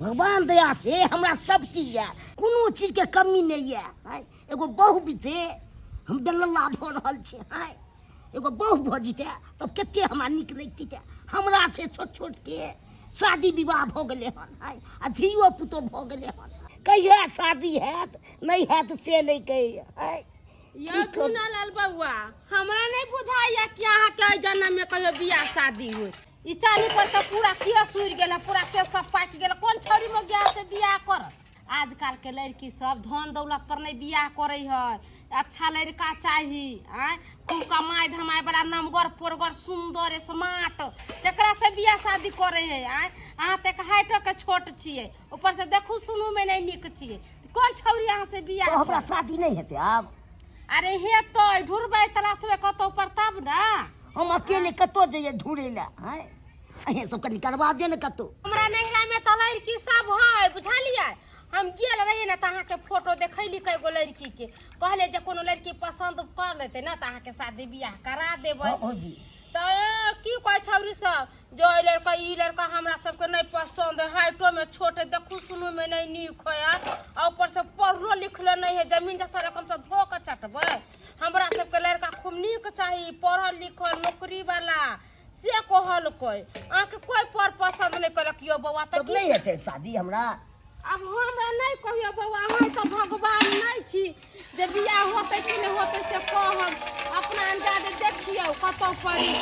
भगवान दया से हमरा सब चीज यऽ, कोनो चीजके कमी नहि यऽ। आँय, एगो बहु बीते हम बेलल्ला भऽ रहल छी। आँय, एगो बहु भऽ जेतै तब कते हमरा नीक लगितै। हमरा छै छोट छोटके शादी विवाह भऽ गेलै हन। आँय, आ धियो पुतो भऽ गेलै हन। कहिया शादी हैत नहि हैत से नहि कहि। आँय, यौ चुनालाल बौआ, हमरा नहि बुझाइया कि अहाँके एहि जन्म में कहियो बियाह शादी होय। ई चाली पर तऽ पूरा केस उड़ि गेल है, पूरा केस सब पाकि गेल। कोन छौड़ी में गया से बियाह करत? आजकल के लड़की सब धन दौलत पर नहीं बियाह करे है। अच्छा लड़का चाही, आँय, खूब कमाए धमाए वाला, नमगर पोरगर, सुंदर स्मार्ट, तेकरा से बियाह शादी करे है। आँय, अहाँ तऽ एक हाइटो के छोट छियै, ऊपर से देखू सुनू में नहीं नीक छियै, कोन छौड़ी अहाँ से बियाह तो हमरा करत? शादी नहीं हेतै आब? अरे हेतै, ढूरबै तलाशबै कतौ पर तब ने। हम अकेले कतौ जइयै ढूंढै लए? आँय, अहें सब कनि करवा दिअ ने कतौ। हमरा नैहरा में तऽ लड़की सब है, बुझलियै? हम गेल रहियै ने तऽ अहाँके फोटो देखैली कएगो लड़की के, कहलियै जे कोनो लड़की पसन्द कर लेतै ने तऽ अहाँके शादी बियाह करा देबै। हँ भौजी। तऽ की कहै छौड़ी सब जो ई लड़का, ई लड़का हमरा सबके नहीं पसंद है, हाइटो में छोट है, देखू सुनू में नहीं नीक है, आ ऊपर से पढ़लो लिखलो नहीं है, जमीन जैसा रकम से धो के चटबै। हमरा सबके लड़का खूब नीक चाही, पढ़ल लिखल, नौकरी वाला, से कहलकै। अहाँके कोई पर पसंद नहीं कलक यौ बौआ। तऽ तब नहीं हेतै शादी हमरा? अब हमरा नहीं कहियो बौआ, अहाँ तऽ भगवान नहीं छी जे बियाह होतै कि नहि होतै से कहब। अपना अंदाजे देखियौ, कतौ पड़ी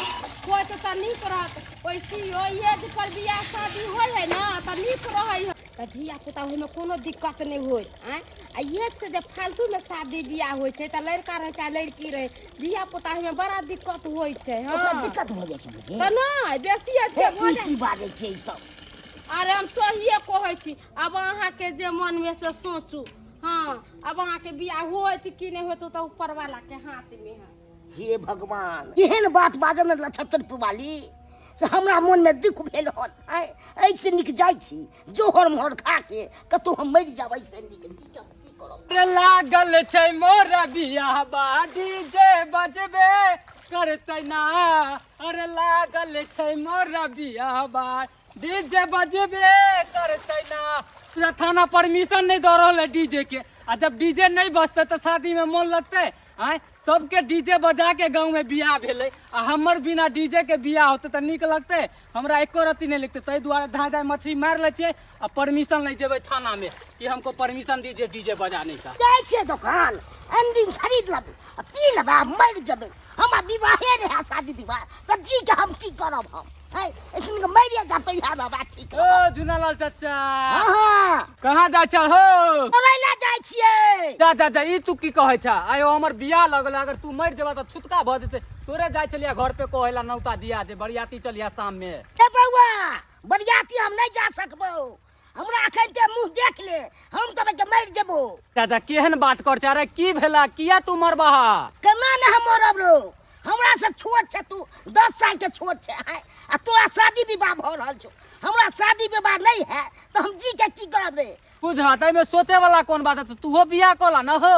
होत तऽ नीक रहत। वैसियो एज पर बियाह शादी होइ है ने तऽ नीक रहै है, तऽ धिया पुता होइमे कोनो दिक्कत नहि होइ। आँय, आ एज से जे फालतूमे शादी बियाह होइ छै तऽ लड़का रहै चाहे लड़की रहै, धिया पुता होइमे बड़ा दिक्कत होइ छै। ओकरा दिक्कत भऽ जाइ छै बुझी? तऽ नहि बेसी एज के हे, भऽ ई जाइ। की बाजै छियै ई सब? अरे हम सहिए कहै छी। आब अहाँके जे मनमे से सोचू। हाँ, अब अहाँके बियाह होत कि नहि होत, ओ तऽ ऊपर वाला के हाथ में है। हे भगवान, एहन बात बाजल ने लछत्तरपुर वाली से हमरा मन में दुख भेल हन। आँय, एहिसँ नीक जाइ छी जोहर मोहर खा के कतहु हम मरि जाब, एहिसँ नीक की की करब। रे लागल छै मोर बियाह बा डीजे बजबे करतै ना। अरे लागल छै मोर बियाह बा डीजे बजबे करतै ना। पूरा थाना परमिशन नहीं दऽ रहल है डीजे के, आ जब डीजे नहीं बजतै तऽ शादी में मोन लगतै? आँय, सबके डीजे बजा के गाँव में बियाह भेलै आ हमर बिना डीजे के बियाह होतै तऽ नीक लगतै? हमरा एको रत्ती नहीं लगतै। ताहि दुआरे धाय धाय मछली मारि लै छियै आ परमिशन लै जेबै थाना में कि हमको परमिशन दीजिए डीजे बजाने का। जाइ छियै दोकान, एंडिंग खरीद लेबै आ पी लेबै आ मरि जेबै। हमरा विवाहे नहि है, शादी विवाह तऽ जी के हम की करब हम? है ऐसन के मरिए जाब तऽ इएह बाबा ठीक ओ रहत। झुनालाल चाचा। हाँ। कहाँ जाइ छ हो? मरैला जाइ छियै। जा जा जा, ई तू की कहै छ? आयो हमर बियाह लगल, अगर तू मरि जेबा तऽ छुतका भऽ जेतै। तोरे जाइ छलियै घर पे कहैला नौता दिया जे बरियाती चलिया शाम में। ए बौआ, बरियाती हम नहि जा सकबौ, हमरा अखन ते मुंह देख ले, हम तब के मरि जेबो। चाचा, केहन बात कर छ? अरे की भेला, किया तू मरबहा? केना ने हम मरब रो, हमरा से छोट छै तू, 10 साल के छोट छै। आँय, आ तोरा शादी विवाह भऽ रहल छौ, हमरा शादी विवाह नहीं है तऽ हम जी के की करब रे? बुझा तऽ एहिमे सोचे वाला कोन बात है, तऽ तूहो बियाह कऽ ला न हो।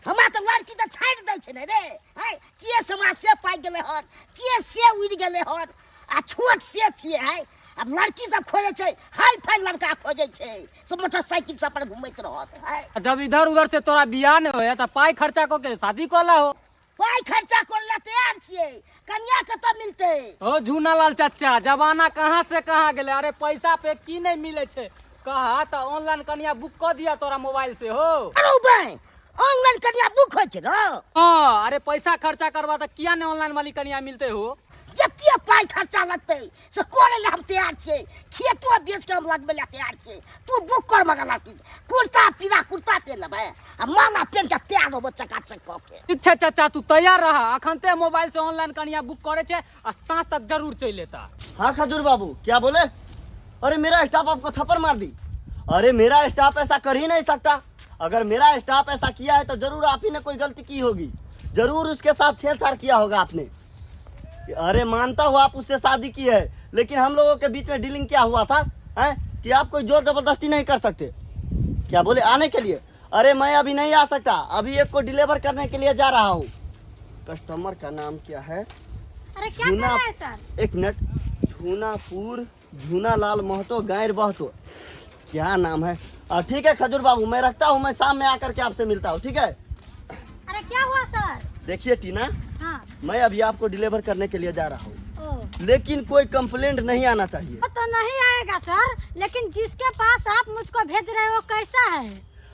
हमरा तऽ लड़की तऽ छाड़ि दै छै ने रे। आँय, केस हमरा से पाकि गेलै हन, केस से उड़ि गेलै हन आ छोट से छियै। आँय, आब लड़की सब खोजै छै, हाई फाई लड़का खोजै छै, सब मोटरसाइकिल सब पर घुमैत रहत। आँय, जब इधर उधर से तोरा बियाह नहि होय तऽ पाइ खर्चा कऽ के शादी कऽ ला हो। पाइ खर्चा करै लए तैयार छियै, कन्या कतऽ मिलतै? ओ झूनालाल चाचा, जमाना कहाँ से कहाँ गेलै। अरे पैसा पे की नहीं मिले छै, कहा तऽ ऑनलाइन कन्या बुक कऽ दिया तोरा मोबाइल से हो। अरे बे, ऑनलाइन कन्या बुक होइ छै ने? हाँ, अरे पैसा खर्चा करबा तऽ किया नहीं ऑनलाइन वाली कन्या मिलते हो? जते पाइ खर्चा लगतै से करै लए हम तैयार छियै, खेतो बेच के हम लगबै लए तैयार छियै। तू बुक कर मगर लड़की कुर्ता, पीला कुर्ता पेन लेबै आ माला पेन के तैयार होबो चकाचक कऽ के। ठीक छै चाचा, तू तैयार रह, अखन ते मोबाइल से ऑनलाइन कन्या बुक करे छै आ साँझ तक जरूर चलि एता। हाँ खजूर बाबू, क्या बोले? अरे मेरा स्टाफ आपको थप्पड़ मार दी? अरे मेरा स्टाफ ऐसा कर ही नहीं सकता। अगर मेरा स्टाफ ऐसा किया है तो जरूर आप ही ने कोई गलती की होगी, जरूर उसके साथ छेड़छाड़ किया होगा आपने। अरे मानता हूँ आप उससे शादी की है, लेकिन हम लोगों के बीच में डीलिंग क्या हुआ था है कि आप कोई जोर जबरदस्ती नहीं कर सकते। क्या बोले आने के लिए? अरे मैं अभी नहीं आ सकता, अभी एक को डिलीवर करने के लिए जा रहा हूँ। कस्टमर का नाम क्या है? अरे क्या कर रहा है सर? एक मिनट। झूनापुर झूनालाल महतो गायर बहतो। क्या नाम है। ठीक है खजूर बाबू, मैं रखता हूँ, मैं शाम में आकर के आपसे मिलता हूँ, ठीक है? अरे क्या हुआ सर? देखिए टीना, हाँ। मैं अभी आपको डिलीवर करने के लिए जा रहा हूँ, ओ। लेकिन कोई कंप्लेंट नहीं आना चाहिए। वो तो नहीं आएगा सर, लेकिन जिसके पास आप मुझको भेज रहे हो कैसा है?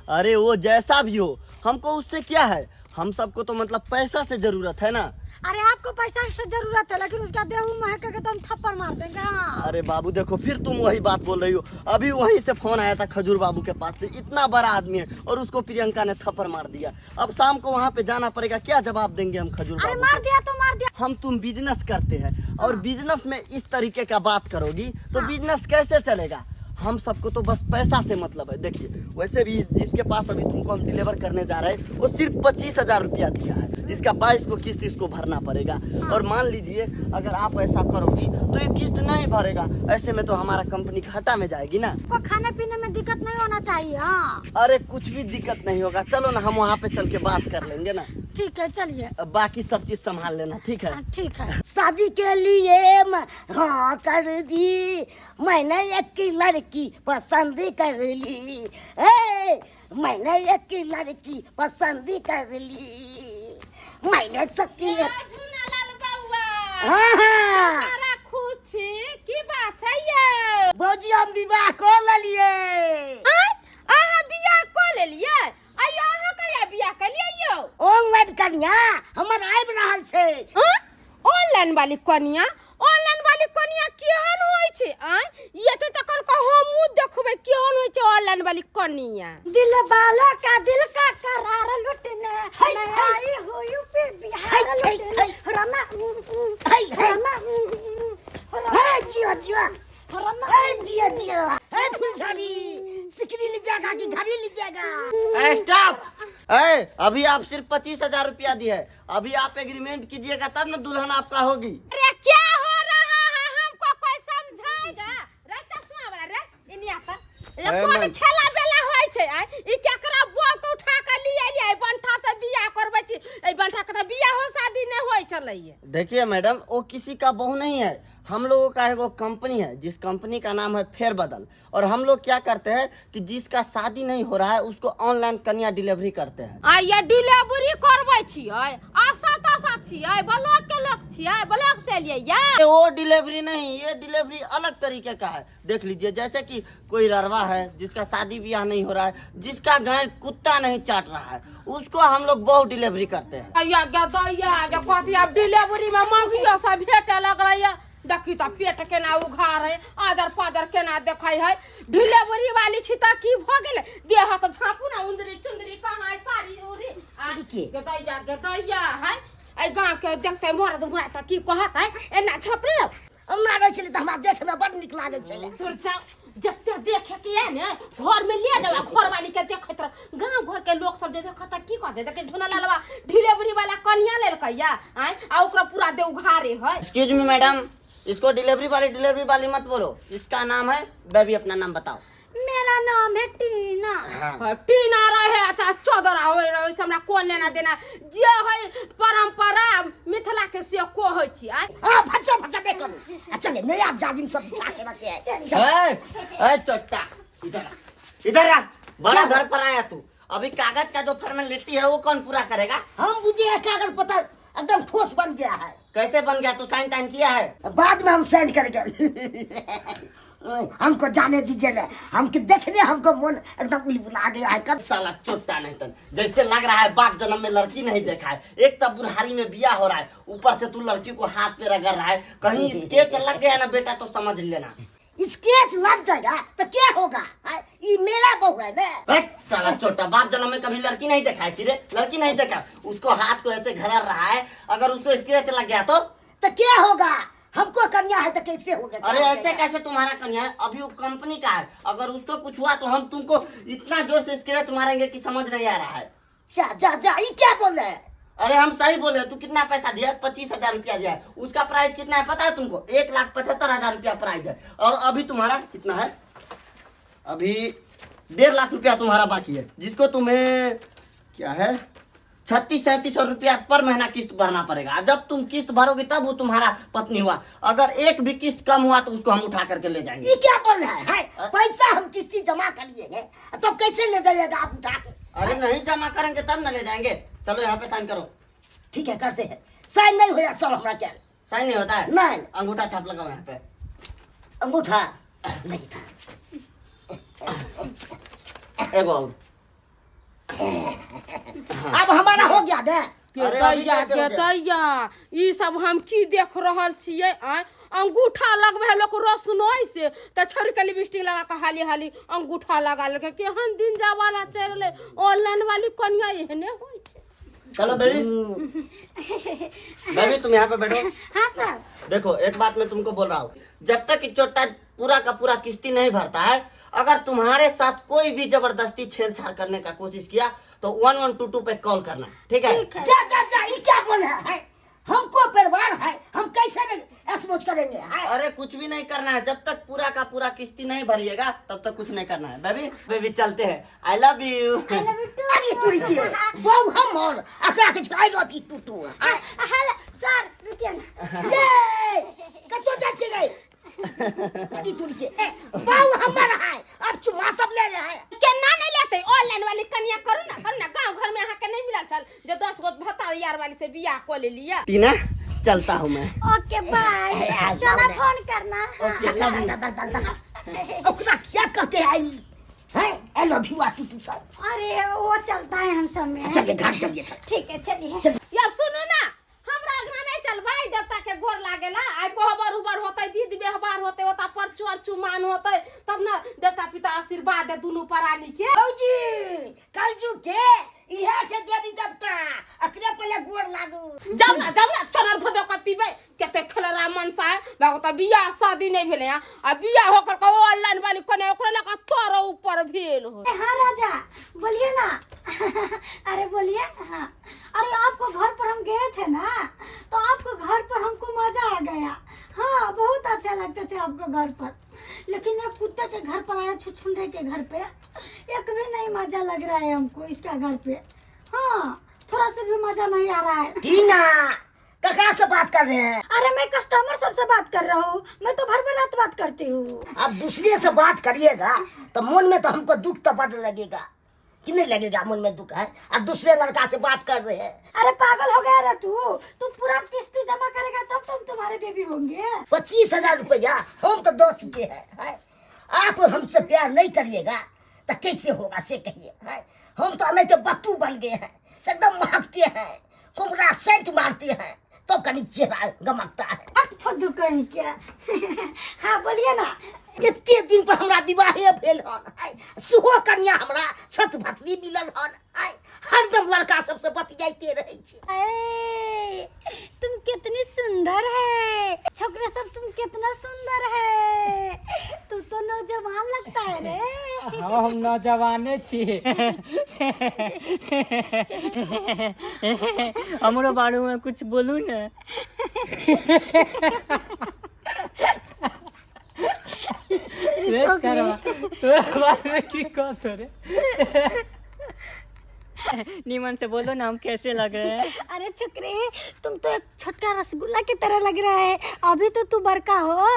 अरे वो जैसा भी हो, हमको उससे क्या है, हम सबको तो मतलब पैसा से जरूरत है ना। अरे आपको पैसा से जरूरत है, लेकिन उसका देह महक के तो हम थप्पड़ मार देंगे। हाँ। अरे बाबू देखो, फिर तुम वही बात बोल रही हो। अभी वहीं से फोन आया था खजूर बाबू के पास से, इतना बड़ा आदमी है और उसको प्रियंका ने थप्पड़ मार दिया। अब शाम को वहाँ पे जाना पड़ेगा, क्या जवाब देंगे हम खजूर अरे बाबू मार को? दिया तो मार दिया। हम तुम बिजनेस करते हैं और बिजनेस में इस तरीके का बात करोगी तो बिजनेस कैसे चलेगा? हम सबको तो बस पैसा से मतलब है। देखिए वैसे भी जिसके पास अभी तुमको हम डिलीवर करने जा रहे हैं वो सिर्फ 25,000 रुपया दिया है, इसका 22 को किस्त इसको भरना पड़ेगा। और मान लीजिए अगर आप ऐसा करोगी तो ये किस्त नहीं भरेगा, ऐसे में तो हमारा कंपनी घाटा में जाएगी ना। वो खाने पीने में दिक्कत नहीं होना चाहिए। हाँ। अरे कुछ भी दिक्कत नहीं होगा, चलो ना हम वहाँ पे चल के बात कर लेंगे ना। ठीक है चलिए, अब बाकी सब चीज संभाल लेना, ठीक है? हाँ, ठीक है। शादी के लिए मैं हाँ कर दी, मैंने एक लड़की पसंद कर ली। ए, मैंने एक लड़की पसंद कर ली, मैंने सबकी। झूनालाल बउआ। हाँ हाँ। बड़ा खुश छी, की बात छै ये? भौजी हम विवाह कर लेलिए। आँय, अहाँ बियाह कऽ लेलियै? आइयो अहाँ कहिया बियाह केलियै यौ? ऑनलाइन कन्या हमर आबि रहल छै। हाँ? ऑनलाइन वाली कनिया? ऑनलाइन वाली कनिया केहन होइ छै? आँय, ये तऽ तखन हमहूँ देखबै केहन होइ छै ऑनलाइन वाली कनिया। दिल वालों का दिल का करार लुटने हाय, मैं हाय। आई हूँ यूपी बिहार हाय, हाय, लुटने। हाय। रमा हाय, हाय। रमा हे जियो जियो, रमा हे जियो जियो, हे फुलझड़ी सिकड़ी लीजिएगा कि घड़ी लीजिएगा? स्टॉप। ए, अभी आप सिर्फ 25,000 रुपया दिए है, अभी आप एग्रीमेंट कीजिएगा तब ना दुल्हन आपका होगी। अरे क्या हो रहा है, हमको कोई समझाएगा? रे चश्मा वाला रे, इन्हीं आता। ये ए, कोन मैम। खेला बेला होय छै? आय ई केकरा बो के उठा के लिए एलियै? बंठा से बियाह करबै छी, एहि बंठा के तऽ बियाहो शादी नहि होय छलैया। देखिए मैडम, वो किसी का बहू नहीं है, हम लोगों का एगो कंपनी है जिस कंपनी का नाम है फेरबदल। और हम लोग क्या करते हैं कि जिसका शादी नहीं हो रहा है उसको ऑनलाइन कन्या डिलीवरी करते हैं। आइए डिलीवरी करबै छियै, आशा ताशा छियै, ब्लॉक के लोग छियै, ब्लॉक से एलियै या? वो डिलीवरी नहीं, ये डिलीवरी अलग तरीके का है। देख लीजिए, जैसे कि कोई ररवा है जिसका शादी ब्याह नहीं हो रहा है, जिसका गाय कुत्ता नहीं चाट रहा है, उसको हम लोग बहुत डिलीवरी करते हैं। अय्या गदैया, जे कथी आब डिलीवरी में मौगियो सब भेटे लगलैया। देखी तऽ पेट केना उघार है, आदर पादर केना देखै है। डिलीवरी वाली छी तऽ की भऽ गेलै, देह तऽ झाँपू ना, उंदरी चुंदरी कहाँ है, साड़ी उड़ी आ रुकिए। गदैया गदैया है। एहि गाँव के देखते मरद बुढ़ा तऽ की कहत है, एना छपरे ओना रहै छलै तऽ हमरा देखमे बड नीक लागै छलै। तोर जाओ, जते देखे के ये ने घर में ले जाओ, घर वाली के देखैत रह। गांव घर के लोग सब जे देखत की कहते, देखे झुना लालवा डिलीवरी वाला कन्या लेलकै या आय, आ ओकरा पूरा दे उघारे है। एक्सक्यूज मी मैडम, इसको डिलीवरी वाली मत बोलो, इसका नाम है बेबी, अपना नाम बताओ। मेरा नाम है टीना। हाँ। टीना रहे अच्छा चौदर होय रहे, से हमरा कोन लेना देना, जे है परंपरा मिथिला के से को होय छी। आय हां फसा फसा नहीं करू। अच्छा ले नया जाजिम सब बिछा के रखे है। चल। ए, ए चट्टा, इधर आ, इधर आ, बड़ा घर पर आया तू। अभी कागज का जो फॉर्मेलिटी है वो कौन पूरा करेगा? हम बुझे है कागज पत्र एकदम ठोस बन गया है। कैसे बन गया? तू साइन ताइन किया है? बाद में हम साइन करेंगे। हमको जाने दीजिए ना, हमके देखने हमको मन एकदम उलबुला गया है। कब साला चोटा नहीं तन, जैसे लग रहा है बाप जन्म में लड़की नहीं देखा है। एक तब बुढ़ारी में बिया हो रहा है, ऊपर से तू लड़की को हाथ पे रगड़ रहा है। कहीं स्केच लग गया ना बेटा तो समझ लेना। स्केच लग जाएगा तो क्या होगा? ये मेरा बहू है ना। बैठ साला छोटा, बाप जन्म में कभी लड़की नहीं देखा है कि रे? लड़की नहीं देखा, उसको हाथ को ऐसे घरा रहा है, अगर उसको स्क्रैच लग गया तो क्या होगा? हमको कन्या है तो कैसे होगा? अरे ऐसे कैसे तुम्हारा कन्या है? अभी वो कंपनी का है, अगर उसको कुछ हुआ तो हम तुमको इतना जोर से स्क्रैच मारेंगे कि समझ नहीं आ रहा है। जा जा जा, ये क्या बोल रहे हैं? अरे हम सही बोले। तू कितना पैसा दिया? 25,000 रुपया दिया है। उसका प्राइस कितना है पता है तुमको? 1,75,000 रुपया प्राइस है। और अभी तुम्हारा कितना है? अभी 1.5 लाख रुपया तुम्हारा बाकी है, जिसको तुम्हें क्या है 3600-3700 रुपया पर महीना किस्त भरना पड़ेगा। और जब तुम किस्त भरोगी तब वो तुम्हारा पत्नी हुआ, अगर एक भी किस्त कम हुआ तो उसको हम उठा करके ले जाएंगे। ये क्या बोल रहा है, है? पैसा हम किस्ती जमा करिएंगे तब कैसे ले जाइएगा आप उठा के? अरे नहीं जमा करेंगे तब न ले जाएंगे। चलो यहाँ पे साइन करो। ठीक है करते हैं। साइन नहीं होया सर हमरा क्या। साइन नहीं होता है? नहीं। अंगूठा छाप लगाओ यहाँ पे। अंगूठा नहीं था। एगो और। अब हमारा हो गया ने। के अरे अभी दैया कैसे हो के गया? दैया, ई सब हम की देख रहल छियै? आँय, अंगूठा लगबै है लोक रोशनोइ से, तऽ छोड़ि के लिपस्टिक लगा के हाली हाली अंगूठा लगा लेलकै। केहन दिन जमाना चलि रहलै, ऑनलाइन वाली कनिया एहने होइ छै। चलो बेबी, बेबी तुम यहाँ पे बैठो। हाँ सर। देखो एक बात मैं तुमको बोल रहा हूँ, जब तक ये चोटा पूरा का पूरा किस्ती नहीं भरता है, अगर तुम्हारे साथ कोई भी जबरदस्ती छेड़छाड़ करने का कोशिश किया तो 1122 पे कॉल करना, ठीक है? ठीक है। जा जा जा, ये क्या बोल रहा है? हमको परिवार है, हम कैसे ऐश करेंगे? है? अरे कुछ भी नहीं करना है, जब तक पूरा का पूरा किस्ती नहीं भरिएगा तब तक कुछ नहीं करना है। बेबी बेबी चलते हैं, I love you. I love you too. अरे तुरी के बहु हम और अकरा के I love you too too. Hello sir रुकिए ना। ये कतो जा छी गई? अरे तुरी के बहु हमर है, अब चुमा सब ले रहे हैं। केना नहीं लेते ऑनलाइन वाली कनिया? करू ना करू ना, गांव घर में अहाँ के नहीं मिलल छल जे 10 गो भतार यार वाली से बियाह कऽ लेलियै। टीना चलता हूँ मैं। ओके बाय, सोना फोन करना। Okay love you. ओकरा क्या कहते हैं आई हैं I love you two too sir. अरे वो चलता है हम सब में। चलिए घर चलिए। ठीक है चलिए। यौ सुनू ना, हमरा अंगना नहीं चलबै, देवता के गोर लागेला। आइ कोहबर उबर होतै, विध व्यवहार होतै, ओता पर चोर चुमान होतै, तब ना देवता पिता आशीर्वाद दे दुनू प्राणी के। भौजी कलजू के इहे छै देवी देवता, अकरे पहिले गोर लागू। जाउ ना जाउ ना, चनर धो धो के पीबै। कते खेलरा मनसा है भगवता, बियाह शादी नहीं भेलै हँ, आ बियाह होकर के ऑनलाइन वाली कोने ओकरे लगा तोर ऊपर भेल हो। हाँ राजा बोलिए ना। अरे बोलिए। हाँ अरे आपको घर पर हम गए थे ना, तो आपको घर पर हमको मजा आ गया। हाँ बहुत अच्छा लगते थे आपको घर पर, लेकिन मैं कुत्ते के घर पर आया, छुछुंदरे के घर पे एक भी नहीं मजा लग रहा है हमको इसका घर पे। हाँ थोड़ा सा भी मजा नहीं आ रहा है। टीना ककरा से बात कर रहे हैं? अरे मैं कस्टमर सबसे बात कर रहा हूँ, मैं तो भर भर रात बात करती हूँ। आप दूसरे से बात करिएगा तो मन में तो हमको दुख तो बड़ लगेगा कि नहीं लगेगा? मन में दुख है, आप दूसरे लड़का से बात कर रहे हैं। अरे पागल हो गया रे तू, तू पूरा किस्ती जमा करेगा तब तो हम तुम्हारे बेबी होंगे। 25,000 रुपया हम तो दे चुके हैं, है? आप हमसे प्यार नहीं करिएगा तो कैसे होगा से कहिए, है? हम तो नहीं तो बत्तू बन गए हैं, एकदम महकते हैं, कुमरा सेंट मारते हैं, तब तो कहीं चेहरा गमकता है। अब फुद्दू कहीं क्या। हाँ बोलिए ना। एते दिन पर हमरा विवाहे भेल हन, आय सेहो कन्या हमरा सतभत्री मिलल हन, आय हरदम लड़का सबसे बतियाइते रहै छी। ए, तुम कितनी सुंदर है छोकरे सब, तुम कितना सुंदर है, तू तो नौजवान लगता है रे। हाँ हम नौजवाने छी। हमरो बारे में कुछ बोलू ने। रे करवा, तोरा बारे में की कहतो रे? नीमन से बोलो ना, हम कैसे लग रहे हैं? अरे छोकरे तुम तो एक छोटका रसगुल्ला की तरह लग रहा है, अभी तो तू बड़का हो।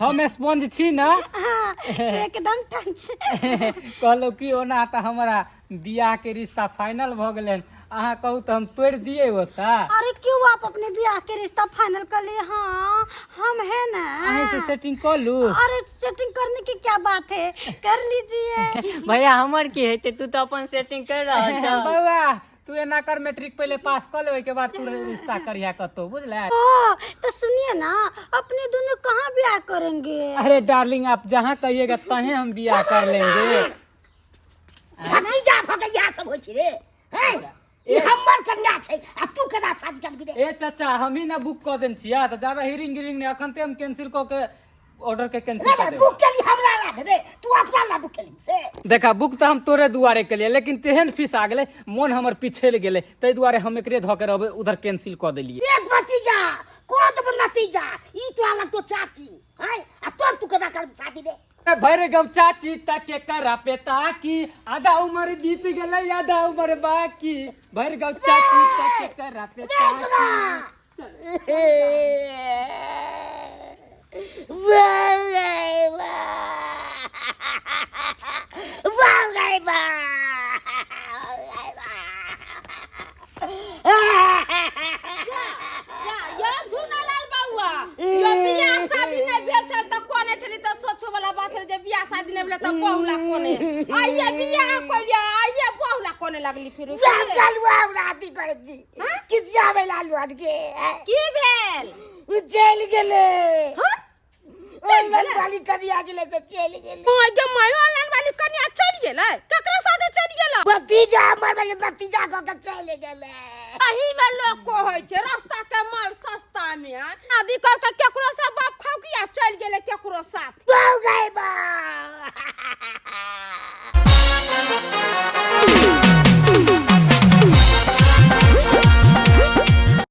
हम स्पंज छी ना। हाँ तू एकदम टंच। कहलो कि ओना तऽ हमरा बियाह के रिश्ता फाइनल भऽ गेलै, अहाँ कहू तऽ हम तोड़ि दियै ओतऽ। अरे क्यों आप अपने ब्याह के रिश्ता फाइनल कर लिए? हाँ हम है ना। अहीं से सेटिंग कऽ लू। अरे सेटिंग करने की क्या बात है, कर लीजिए। भैया हमर की हेतै, तू तऽ अपन सेटिंग कर रहल छह। बौआ तू एना कर, मैट्रिक पहिले पास कऽ ले, ओहिके बाद तू रिश्ता करिहा कतौ, बुझले? ओ तो सुनिए ना, अपने दोनों कहाँ ब्याह करेंगे? अरे डार्लिंग आप जहाँ कहिएगा तहें हम बियाह कर लेंगे। भतीजा भऽ के इएह सब होइ छै रे, हैं? ई हमर कन्या छै आ तू केना शादी करबी रे? ए चाचा हम ही ना बुक कऽ देने छियै तऽ ज्यादा हिरिंग गिरिंग नहि, अखन ते हम कैंसिल कऽ के ऑर्डर के कैंसिल रे कऽ देब। बुक केली हमरा ला रे, तू अपना ला बुक केली से? देखा बुक तऽ हम तोरे दुआरे केलियै, लेकिन तेहन फीस आ गेलै मन हमर पिछड़ि गेलै, ताहि दुआरे हम एकरे धऽ के रहबै उधर कैंसिल कऽ देलियै। एक भतीजा को देब नतीजा, ई तो अलग तो चाची हैं, आ तोर तू केना करबी शादी रे? भरि गौ चाची तक के करा पे ताकी, आधा उम्र बीत गेलै आधा उम्र बाकी, भरि गौ चाची तक के करा पे ताकी। जा यो झुनालाल बौआ, यो बियाह शादी नहि भेल छल तऽ कोने छली तऽ सोचो वाला बात छलै जे बियाह शादी नहि भेलै तऽ बहुला कोने, आइये बियाह कइलियै आइये बहुला कोने लगली फिर। की भेल? चलि गेलै। हँ? ऑनलाइन वाली कनिया छलै से चलि गेलै। ओय गे my, online वाली कनिया चलि गेलै? ककरा साथे चलि गेलै? भतीजा हमर भैया, भतीजा कऽ के चलि गेलै। एही में लोग कहै छै रास्ता के माल सस्ता में। आदि कर के केकरो